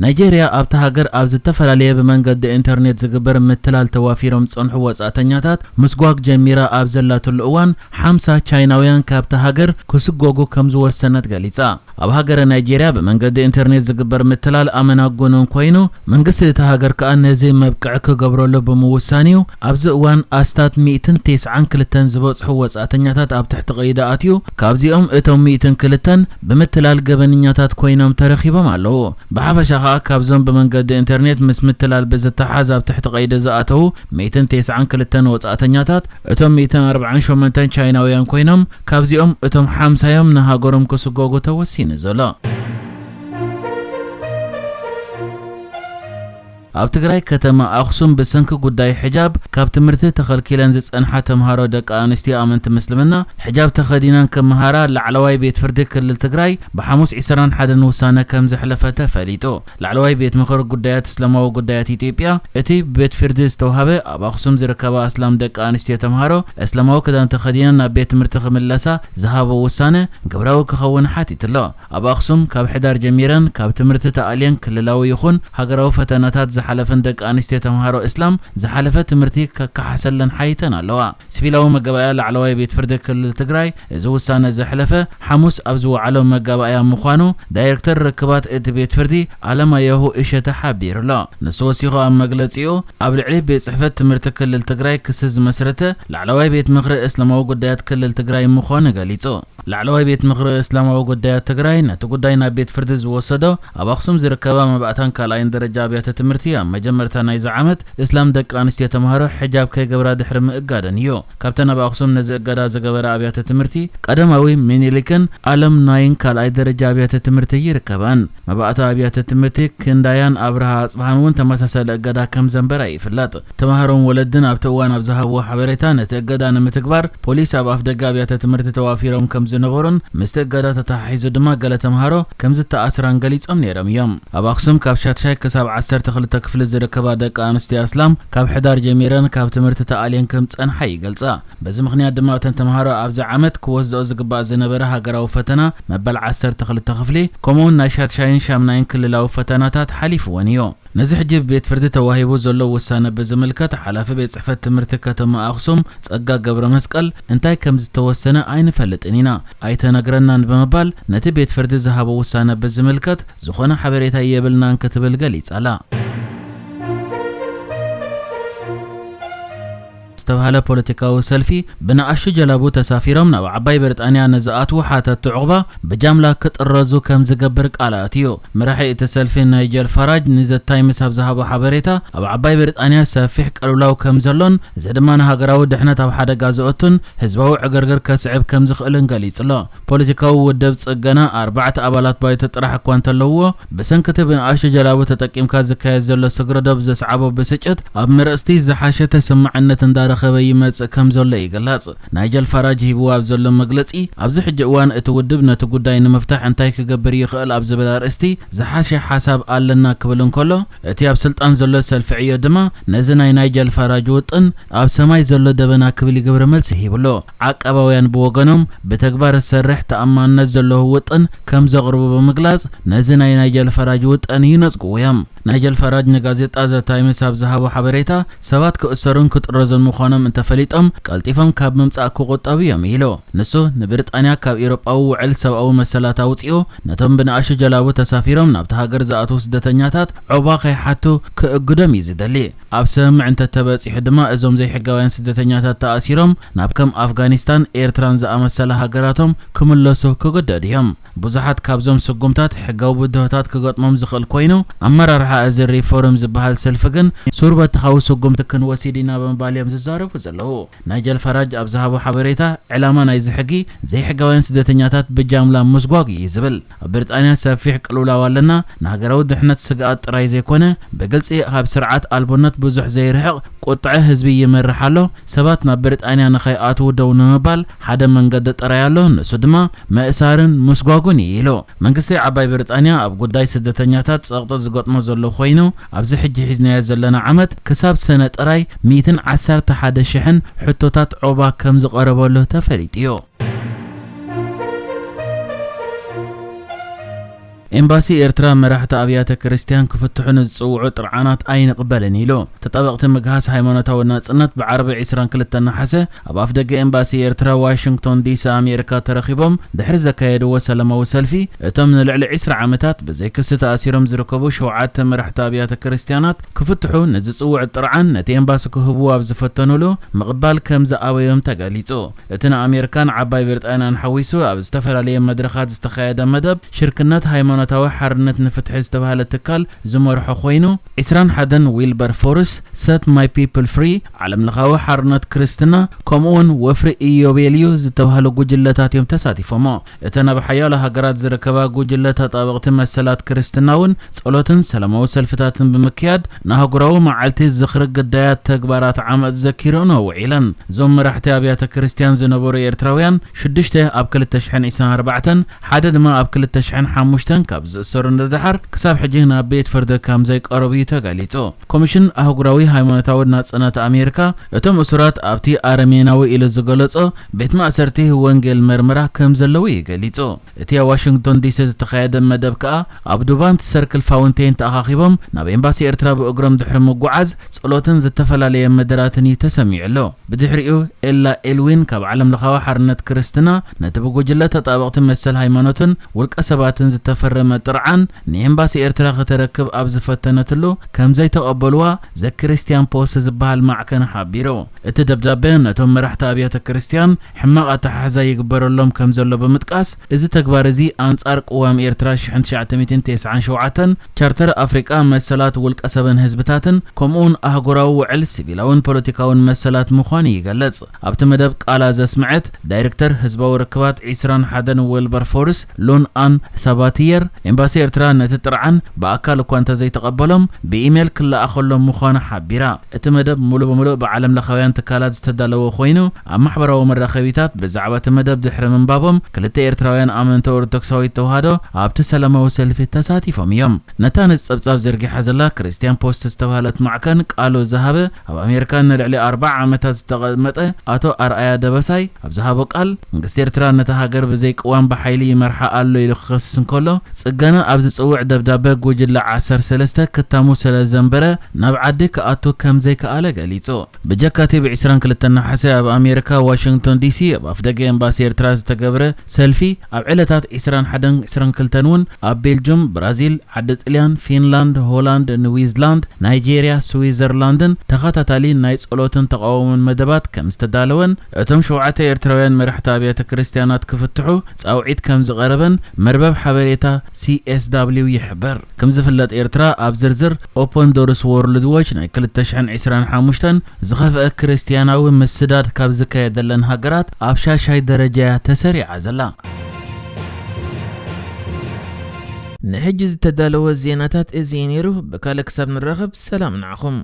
ናይጄርያ ኣብታ ሃገር ኣብ ዝተፈላለየ ብመንገዲ ኢንተርኔት ዝግበር ምትላል ተዋፊሮም ዝጸንሑ ወጻእተኛታት ምስጓግ ጀሚራ ኣብ ዘላትሉ እዋን፣ ሓምሳ ቻይናውያን ካብታ ሃገር ክስጎጉ ከም ዝወሰነት ገሊጻ። ኣብ ሃገረ ናይጄርያ ብመንገዲ ኢንተርኔት ዝግበር ምትላል ኣመና ጎኖን ኮይኑ፣ መንግስቲ እታ ሃገር ከኣ ነዚ መብቅዕ ክገብረሉ ብምውሳን'ዩ ኣብዚ እዋን ኣስታት ሚእትን ተስዓን ክልተን ዝበጽሑ ወጻእተኛታት ኣብ ትሕቲ ቀይዲ ኣትዩ። ካብዚኦም እቶም ሚእትን ክልተን ብምትላል ገበነኛታት ኮይኖም ተረኺቦም ኣለዉ። ብሓፈሻ ከኣ ካብዞም ብመንገዲ ኢንተርኔት ምስ ምትላል ብዝተሓዝ ኣብ ትሕቲ ቀይዲ ዝኣተዉ ሚእትን ተስዓን ክልተን ወጻእተኛታት፣ እቶም ሚእትን ኣርባዓን ሸሞንተን ቻይናውያን ኮይኖም፣ ካብዚኦም እቶም ሓምሳዮም ንሃገሮም ክስጎጉ ተወሲኑ ዘሎ። ኣብ ትግራይ ከተማ ኣኽሱም ብሰንኪ ጉዳይ ሕጃብ ካብ ትምህርቲ ተኸልኪለን ዝጸንሓ ተምሃሮ ደቂ ኣንስትዮ ኣመንቲ ምስልምና ሕጃብ ተኸዲነን ክመሃራ ላዕለዋይ ቤት ፍርዲ ክልል ትግራይ ብሓሙስ ዕስራን ሓደን ውሳነ ከም ዘሕለፈ ተፈሊጡ። ላዕለዋይ ቤት ምኽሪ ጉዳያት እስላማዊ ጉዳያት ኢትዮጵያ እቲ ቤት ፍርዲ ዝተውሃበ ኣብ ኣኽሱም ዝርከባ ኣስላም ደቂ ኣንስትዮ ተምሃሮ እስላማዊ ክዳን ተኸዲነን ናብ ቤት ትምህርቲ ክምለሳ ዝሃቦ ውሳነ ግብራዊ ክኸውን ሓቲቱ ኣሎ። ኣብ ኣኽሱም ካብ ሕዳር ጀሚረን ካብ ትምህርቲ ተኣልየን ክልላዊ ይኹን ሃገራዊ ፈተናታት ዝሓለፈን ደቂ ኣንስትዮ ተምሃሮ እስላም ዝሓለፈ ትምህርቲ ከከሓሰለን ሓይተን ኣለዋ። ሲቪላዊ መጋባእያ ላዕለዋይ ቤት ፍርዲ ክልል ትግራይ እዚ ውሳነ ዘሕለፈ ሓሙስ ኣብ ዝወዓሎ መጋባእያ ምዃኑ ዳይሬክተር ርክባት እቲ ቤት ፍርዲ ኣለማየሁ እሸተ ሓቢሩ ኣሎ። ንሱ ወሲኹ ኣብ መግለጺኡ ኣብ ልዕሊ ቤት ጽሕፈት ትምህርቲ ክልል ትግራይ ክሲ ዝመስረተ ላዕለዋይ ቤት ምኽሪ እስላማዊ ጉዳያት ክልል ትግራይ ምዃኑ ገሊጹ። ላዕለዋይ ቤት ምኽሪ እስላማዊ ጉዳያት ትግራይ ነቲ ጉዳይ ናብ ቤት ፍርዲ ዝወሰዶ ኣብ ኣኽሱም ዝርከባ መባእታን ካልኣይን ደረጃ ኣብያተ ትምህርቲ ኣብ መጀመርታ ናይዚ ዓመት እስላም ደቂ ኣንስትዮ ተምሃሮ ሕጃብ ከይገብራ ድሕሪ ምእጋደን እዩ። ካብተን ኣብ ኣኽሱም ነዚ እገዳ ዝገበራ ኣብያተ ትምህርቲ ቀደማዊ ሚኒሊክን ኣለም ናይን ካልኣይ ደረጃ ኣብያተ ትምህርቲ ይርከባን። መባእታ ኣብያተ ትምህርቲ ክንዳያን ኣብርሃ ኣጽብሃን እውን ተመሳሳሊ እገዳ ከም ዘንበራ ይፍለጥ። ተምሃሮን ወለድን ኣብቲ እዋን ኣብ ዝሃብዎ ሓበሬታ ነቲ እገዳ ንምትግባር ፖሊስ ኣብ ኣፍደገ ኣብያተ ትምህርቲ ተዋፊሮም ከም ዝነበሩን ምስቲ እገዳ ተተሓሒዙ ድማ ገለ ተምሃሮ ከም ዝተኣስራን ገሊጾም ነይሮም እዮም። ኣብ ኣኽሱም ካብ ሻድሻይ ክሳብ ዓሰርተ ክልተ ክፍሊ ዝርከባ ደቂ ኣንስትዮ ኣስላም ካብ ሕዳር ጀሚረን ካብ ትምህርቲ ተኣልየን ከም ጸንሓ ይገልጻ። በዚ ምኽንያት ድማ እተን ተምሃሮ ኣብዚ ዓመት ክወስድኦ ዝግባእ ዝነበረ ሃገራዊ ፈተና መበል ዓሰርተ ክልተ ክፍሊ ከምኡውን ናይ ሻድሻይን ሻምናይን ክልላዊ ፈተናታት ሓሊፍወን እዩ። ነዚ ሕጂ ብቤት ፍርዲ ተዋሂቡ ዘሎ ውሳነ ብዝምልከት ሓላፊ ቤት ጽሕፈት ትምህርቲ ከተማ ኣኽሱም ጸጋ ገብረ መስቀል እንታይ ከም ዝተወሰነ ኣይንፈልጥን ኢና፣ ኣይተነግረናን ብምባል ነቲ ቤት ፍርዲ ዝሃቦ ውሳነ ብዝምልከት ዝኾነ ሓበሬታ የብልናን ክትብል ገሊጻ ኣላ። ዝተባህለ ፖለቲካዊ ሰልፊ ብንኣሽቱ ጀላቡ ተሳፊሮም ናብ ዓባይ ብሪጣንያ ንዝኣትዉ ሓተትቲ ዑቕባ ብጃምላ ክጥረዙ ከም ዝገብር ቃል ኣትዩ። መራሒ እቲ ሰልፊ ናይጀል ፋራጅ ንዘ ታይምስ ኣብ ዝሃቦ ሓበሬታ ኣብ ዓባይ ብሪጣንያ ሰፊሕ ቅልውላው ከም ዘሎን እዚ ድማ ንሃገራዊ ድሕነት ኣብ ሓደጋ ዘእቱን ህዝባዊ ዕግርግር ከስዕብ ከም ዝኽእልን ገሊጹ ኣሎ። ፖለቲካዊ ውድብ ጽገና ኣርባዕተ ኣባላት ባይቶ ጥራሕ እኳ እንተለውዎ፣ ብሰንኪ እቲ ብንኣሽቱ ጀላቡ ተጠቂምካ ዝካየድ ዘሎ ስግረ ዶብ ዘስዓቦ ብስጭት ኣብ መረጽቲ ዝሓሸ ተሰማዕነት እንዳረኸበ ይመጽእ ከም ዘሎ ይግለጽ። ናይጀል ፋራጅ ሂብዎ ኣብ ዘሎ መግለጺ፣ ኣብዚ ሕጂ እዋን እቲ ውድብ ነቲ ጉዳይ ንምፍታሕ እንታይ ክገብር ይኽእል ኣብ ዝብል ኣርእስቲ ዝሓሸ ሓሳብ ኣለና ክብል እንከሎ፣ እቲ ኣብ ስልጣን ዘሎ ሰልፊ ዕዮ ድማ ነዚ ናይ ናይጀል ፋራጅ ውጥን ኣብ ሰማይ ዘሎ ደበና ክብል ግብረ መልሲ ሂብሎ። ዓቃባውያን ብወገኖም ብተግባር ዝሰርሕ ተኣማንነት ዘለዎ ውጥን ከም ዘቕርቡ ብምግላጽ ነዚ ናይ ናይጀል ፈራጅ ውጥን ይነጽግዎ እዮም። ናይጀል ፈራጅ ንጋዜጣ ዘ ታይምስ ኣብ ዝሃቦ ሓበሬታ ሰባት ክእሰሩን ክጥረዙን ምዃኖም እንተፈሊጦም ቀልጢፎም ካብ ምምጻእ ክቑጠቡ እዮም ኢሉ። ንሱ ንብሪጣንያ ካብ ኤውሮጳዊ ውዕል ሰብኣዊ መሰላት ኣውጺኡ ነቶም ብንኣሽቱ ጀላቡ ተሳፊሮም ናብቲ ሃገር ዝኣትዉ ስደተኛታት ዑቕባ ከይሓቱ ክእግዶም እዩ ዝደሊ። ኣብ ስምምዕ እንተተበጺሑ ድማ እዞም ዘይሕጋውያን ስደተኛታት ተኣሲሮም ናብ ከም ኣፍጋኒስታን፣ ኤርትራን ዝኣመሰላ ሃገራቶም ክምለሱ ክግደዱ እዮም። ብዙሓት ካብዞም ስጉምታት ሕጋዊ ብድሆታት ክገጥሞም ዝኽእል ኮይኑ፣ ኣመራርሓ እዚ ሪፎርም ዝበሃል ሰልፊ ግን ሱር በተኻዊ ስጉምቲ ክንወስድ ኢና ብምባል እዮም ዝዛረቡ ዘለዉ። ናይጀል ፈራጅ ኣብ ዝሃቦ ሓበሬታ፣ ዕላማ ናይዚ ሕጊ ዘይሕጋውያን ስደተኛታት ብጃምላ ምስጓግ እዩ ዝብል። ኣብ ብሪጣንያ ሰፊሕ ቅልውላው ኣለና፣ ንሃገራዊ ድሕነት ስግኣት ጥራይ ዘይኮነ፣ ብግልጺ ካብ ስርዓት ኣልቦነት ብዙሕ ዘይርሕቕ ቁጥዐ ህዝቢ ይመርሕ ኣሎ። ሰባት ናብ ብሪጣንያ ንኸይኣትዉ ደው ንምባል ሓደ መንገዲ ጥራይ ኣሎ፣ ንሱ ድማ ምእሳርን ምስጓጉን እዩ ኢሉ። መንግስቲ ዓባይ ብሪጣንያ ኣብ ጉዳይ ስደተኛታት ጸቕጢ ዝገጥሞ ዘሎ ኮይኑ፣ ኣብዚ ሕጂ ሒዝናዮ ዘለና ዓመት ክሳብ ሰነ ጥራይ ሚእትን ዓሰርተ ሓደ ሽሕን ሕቶታት ዑቕባ ከም ዝቐረበሉ ተፈሊጡ እዩ። ኤምባሲ ኤርትራ መራሕቲ ኣብያተ ክርስቲያን ክፍትሑ ንዝጽውዑ ጥርዓናት ኣይንቕበልን ኢሉ። ተጣበቕቲ ምግሃስ ሃይማኖታዊ ናጽነት ብዓርቢ ዕስራን ክልተን ነሓሰ ኣብ ኣፍደገ ኤምባሲ ኤርትራ ዋሽንግቶን ዲሲ ኣሜሪካ ተረኺቦም ድሕሪ ዘካየድዎ ሰላማዊ ሰልፊ፣ እቶም ንልዕሊ ዕስራ ዓመታት ብዘይ ክሲ ተኣሲሮም ዝርከቡ ሸውዓተ መራሕቲ ኣብያተ ክርስቲያናት ክፍትሑ ንዝጽውዕ ጥርዓን ነቲ ኤምባሲ ክህብዎ ኣብ ዝፈተኑሉ ምቕባል ከም ዝኣበዮም ተገሊጹ። እቲ ንኣሜሪካን ዓባይ ብሪጣንያን ሓዊሱ ኣብ ዝተፈላለየ መድረኻት ዝተኻየደ መደብ ሽርክነት ሃይማኖታዊ ሓርነት ንፍትሒ ዝተባህለ ትካል ዝመርሖ ኮይኑ፣ ዕስራን ሓደን ዊልበርፎርስ፣ ሰት ማይ ፒፕል ፍሪ፣ ዓለምለኻዊ ሓርነት ክርስትና፣ ከምኡውን ወፍሪ ኢዮቤልዩ ዝተባህሉ ጉጅለታት እዮም ተሳቲፎሞ። እተን ኣብ ሓያሎ ሃገራት ዝርከባ ጉጅለ ተጣበቕቲ መሰላት ክርስትና እውን ጸሎትን ሰላማዊ ሰልፍታትን ብምክያድ ንኣህጉራዊ መዓልቲ ዝኽሪ ግዳያት ተግባራት ዓመጽ ዘኪረን ውዒለን። እዞም መራሕቲ ኣብያተ ክርስቲያን ዝነበሩ ኤርትራውያን፣ ሽዱሽተ ኣብ ክልተ ሽሕን ዕስራን ኣርባዕተን፣ ሓደ ድማ ኣብ ክልተ ሽሕን ሓሙሽተን ካብ ዝእሰሩ ንደሓር ክሳብ ሕጂ ናብ ቤት ፍርዲ ከም ዘይቀረቡ እዩ ተገሊጹ። ኮሚሽን ኣህጉራዊ ሃይማኖታዊ ናጽነት ኣሜሪካ እቶም እሱራት ኣብቲ ኣረሜናዊ ኢሉ ዝገለጾ ቤት ማእሰርቲ ወንጌል መርመራ ከም ዘለዉ እዩ ገሊጹ። እቲ ኣብ ዋሽንግቶን ዲሲ ዝተኻየደ መደብ ከኣ ኣብ ዱቫንት ሰርክል ፋውንቴን ተኣኻኺቦም ናብ ኤምባሲ ኤርትራ ብእግሮም ድሕሪ ምጉዓዝ ጸሎትን ዝተፈላለየ መደራትን እዩ ተሰሚዑ ኣሎ። ብድሕሪኡ ኤላ ኤልዊን ካብ ዓለምለኻዊ ሓርነት ክርስትና ነቲ ብጉጅለ ተጣበቕቲ መሰል ሃይማኖትን ውልቀ ሰባትን ዝተፈረመ ጥርዓን ንኤምባሲ ኤርትራ ከተረክብ ኣብ ዝፈተነትሉ ከም ዘይተቐበልዋ ዘ ክርስቲያን ፖስት ዝበሃል ማዕከን ሓቢሩ። እቲ ደብዳበ ነቶም መራሕቲ ኣብያተ ክርስቲያን ሕማቕ ኣተሓሕዛ ይግበረሎም ከም ዘሎ ብምጥቃስ፣ እዚ ተግባር እዚ ኣንጻር ቅዋም ኤርትራ ሽሕን ትሽዓተ ሚእትን ተስዓን ሸውዓተን፣ ቻርተር ኣፍሪቃ መሰላት ውልቀ ሰብን ህዝብታትን፣ ከምኡውን ኣህጉራዊ ውዕል ሲቪላውን ፖለቲካውን መሰላት ምዃኑ ይገልጽ። ኣብቲ መደብ ቃላ ዘስምዐት ዳይሬክተር ህዝባዊ ርክባት ዕስራን ሓደን ዊልበርፎርስ ሉን ኣን ሳባትየር፣ ኤምባሲ ኤርትራ ነቲ ጥርዓን ብኣካል እኳ እንተዘይተቐበሎም ብኢሜል ክለኣኸሎም ምዃኑ ሓቢራ። እቲ መደብ ሙሉ ብሙሉእ ብዓለም ለኻውያን ትካላት ዝተዳለወ ኮይኑ፣ ኣብ ማሕበራዊ መራኸቢታት ብዛዕባ እቲ መደብ ድሕሪ ምንባቦም፣ ክልተ ኤርትራውያን ኣመንቲ ኦርቶዶክሳዊት ተዋህዶ ኣብቲ ሰላማዊ ሰልፊ ተሳቲፎም እዮም። ነታ ነዚ ጸብጻብ ዘርጊሓ ዘላ ክርስትያን ፖስት ዝተባህለት ማዕከን ቃሉ ዝሃበ፣ ኣብ ኣሜሪካ ንልዕሊ ኣርብዓ ዓመታት ዝተቐመጠ ኣቶ ኣርኣያ ደበሳይ ኣብ ዝሃቦ ቃል፣ መንግስቲ ኤርትራ ነታ ሃገር ብዘይ ቅዋም ብሓይሊ ይመርሓ ኣሎ ኢሉ ክኸስስ እንከሎ፣ ጽገና ኣብ ዝጽውዕ ደብዳበ ጉጅለ ዓሰርተ ሰለስተ ክታሙ ስለ ዘንበረ ናብ ዓዲ ክኣቱ ከም ዘይከኣለ ገሊጹ። ብጀካቲ ብ ዕስራን ክልተን ነሓሰ ኣብ ኣሜሪካ ዋሽንግቶን ዲሲ ኣብ ኣፍደገ ኤምባሲ ኤርትራ ዝተገብረ ሰልፊ፣ ኣብ ዕለታት ዕስራን ሓደን ዕስራን ክልተን እውን ኣብ ቤልጁም፣ ብራዚል፣ ዓዲ ጥልያን፣ ፊንላንድ፣ ሆላንድ፣ ንዊዝላንድ፣ ናይጄርያ፣ ስዊዘርላንድን ተኸታታሊ ናይ ጸሎትን ተቓውሞን መደባት ከም ዝተዳለወን፣ እቶም ሸውዓተ ኤርትራውያን መራሕቲ ኣብያተ ክርስትያናት ክፍትሑ ጻውዒት ከም ዝቐረበን መርበብ ሓበሬታ ሲ ኤስ ዳብሊው ይሕብር። ከም ዝፍለጥ፣ ኤርትራ ኣብ ዝርዝር ኦፐን ዶርስ ወርልድ ዎች ናይ ክልተ ሽሕን ዕስራን ሓሙሽተን ዝኸፍአ ክርስትያናዊ ምስዳድ ካብ ዝካየደለን ሃገራት ኣብ ሻሻይ ደረጃ እያ ተሰሪዓ ዘላ። ንሕጂ ዝተዳለወ ዜናታት እዚ እዩ ነይሩ። ብካልእ ክሳብ ንራኸብ፣ ሰላም ንዓኹም።